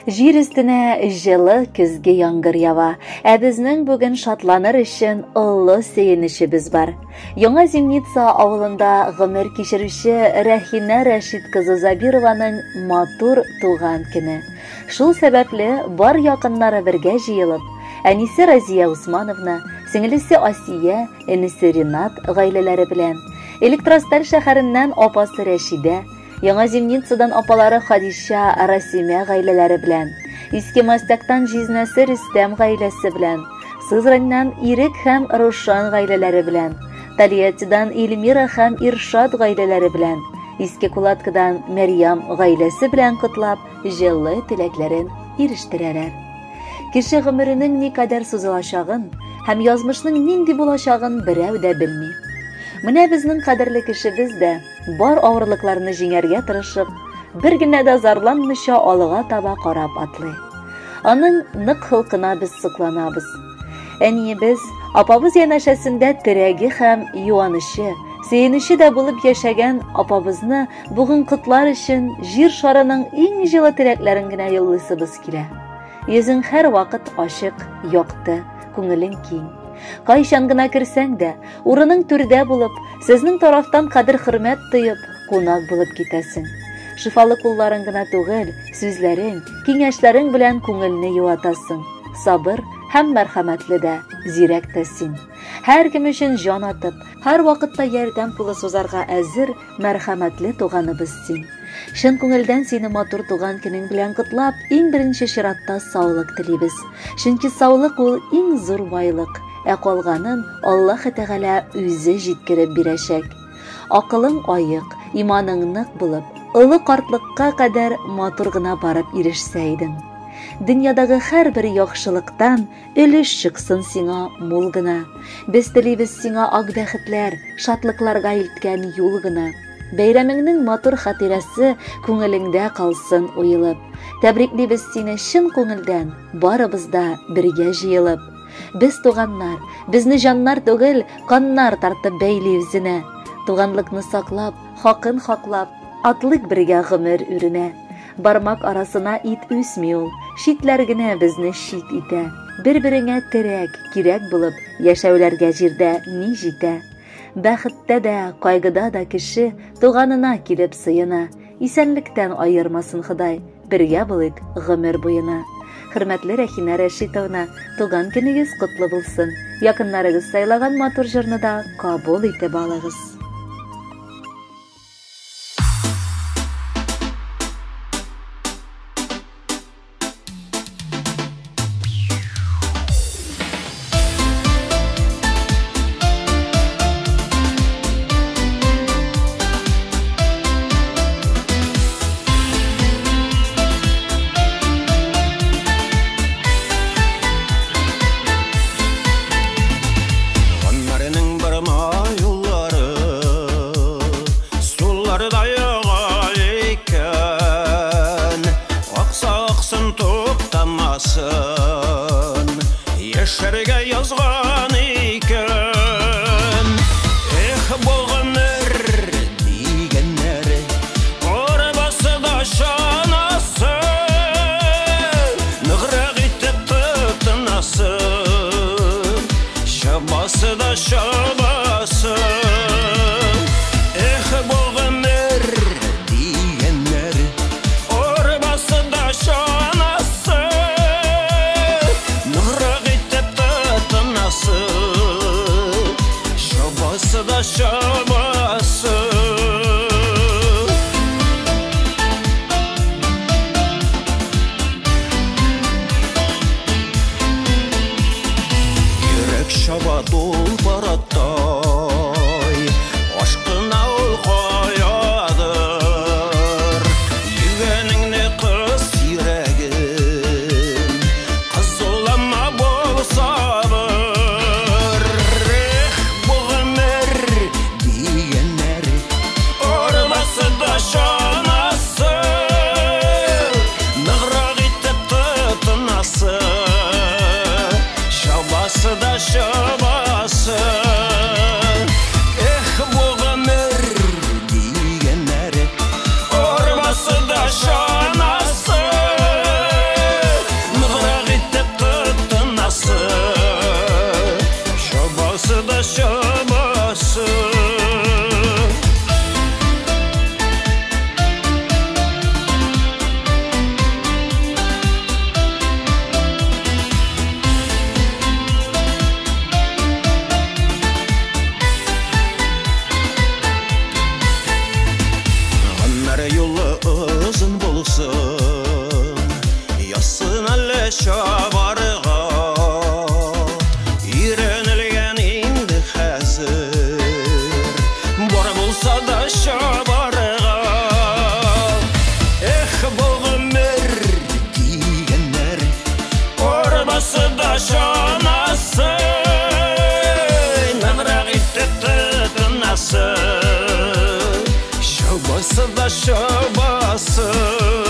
Җир өстенә җылы көзге яңгыр ява, ә безнең бүген шатланыр өчен олы сөенечебез бар. Яңа Зимница авылында гомер кичерүче Рәхинә Рәшит кызы Забированың матур туган көне. Шул сәбәпле бар якыннары бергә җыелып, әнисе Разия Усмановна, сеңелесе Асия, энесе Ринат гаиләләре белән, Электросталь шәһәреннән апасы Рәшидә, Яңа Зимницадан апалары Хадиша, Расимә гаиләләре белән, Иске Мастяктан җизнәсе Рөстәм гаиләсе белән, Сызраньнан Ирек һәм Рушан гаиләләре белән, Тольяттидан Эльмира һәм Иршат гаиләләре белән, Иске Кулаткадан Мәрьям гаиләсе белән котлап, җылы теләкләрен ирештерәләр. Кеше гомеренең никадәр сузылачагын һәм язмышның нинди булачагын берәү дә белми. Менә безнең кадерле кешебез дә бар авырлыкларны җиңәргә тырышып, бер генә дә зарланмыйча алга таба карап атлый. Аның нык холкына без сокланабыз. Әниебез, апабыз янәшәсендә терәге һәм юанычы, сөенече дә булып яшәгән апабызны бүген котлар өчен җир шарының иң җылы теләкләрен генә юллыйсыбыз килә. Йөзең һәрвакыт ачык, якты, күңелең киң. Кайчан гына керсәң дә, урының түрдә булып, сезнең тарафтан кадер-хөрмәт тоеп, кунак булып китәсең. Шифалы кулларың гына түгел, сүзләрең, киңәшләрең белән күңелне юатасың. Сабыр һәм мәрхәмәтле дә, зирәк тә син. Һәркем өчен җан атып, һәрвакытта ярдәм кулы сузарга әзер мәрхәмәтле туганыбыз син. Чын күңелдән сине матур туган көнең белән котлап, иң беренче чиратта саулык телибез. Чөнки саулык ул иң зур байлык, ә калганын Аллаһ Тәгалә үзе җиткереп бирәчәк. Акылың аек, иманың нык булып, олы картлыкка кадәр матур гына барып ирешсә идең. Дөньядагы һәрбер яхшылыктан Өлеш чыксын сиңа мул гына. Без телибез сиңа ак бәхетләр, шатлыкларга илткән юл гына. Бәйрәмеңнең матур хатирәсе күңелеңдә калсын уелып. Тәбриклибез сине чын күңелдән, барыбыз да бергә җыелып. Без туганнар, безне җаннар түгел, каннар тартып бәйли үзенә. Туганлыкны саклап, хакын хаклап, атлыйк бергә гомер үренә. Бармак арасына ит үсми ул, читләр генә безне чит итә. Бер-береңә терәк, кирәк булып, яшәүләргә җирдә ни җитә? Бәхеттә дә, кайгыда да кеше туганына килеп сыена. Исәнлектән аермасын Ходай, бергә булыйк гомер буена. Хөрмәтле Рәхимә Рәшитовна, туган көнегез котлы булсын. Якыннарыгыз сайлаган матур җырны да кабул итеп алыгыз. Гомернең борма юллары Суларда яга икән. Акса аксын, туктамасын, Яшәргә язган икән. Эх, бу гомер дигәннәре, Арбасы да чанасы, Ныграк итеп тотынасы, Чабасы да чабасы. Эх, бу гомер дигәннәре, Арбасы да чанасы, Ныграк итеп тотынасы, Арбасы да чабасы.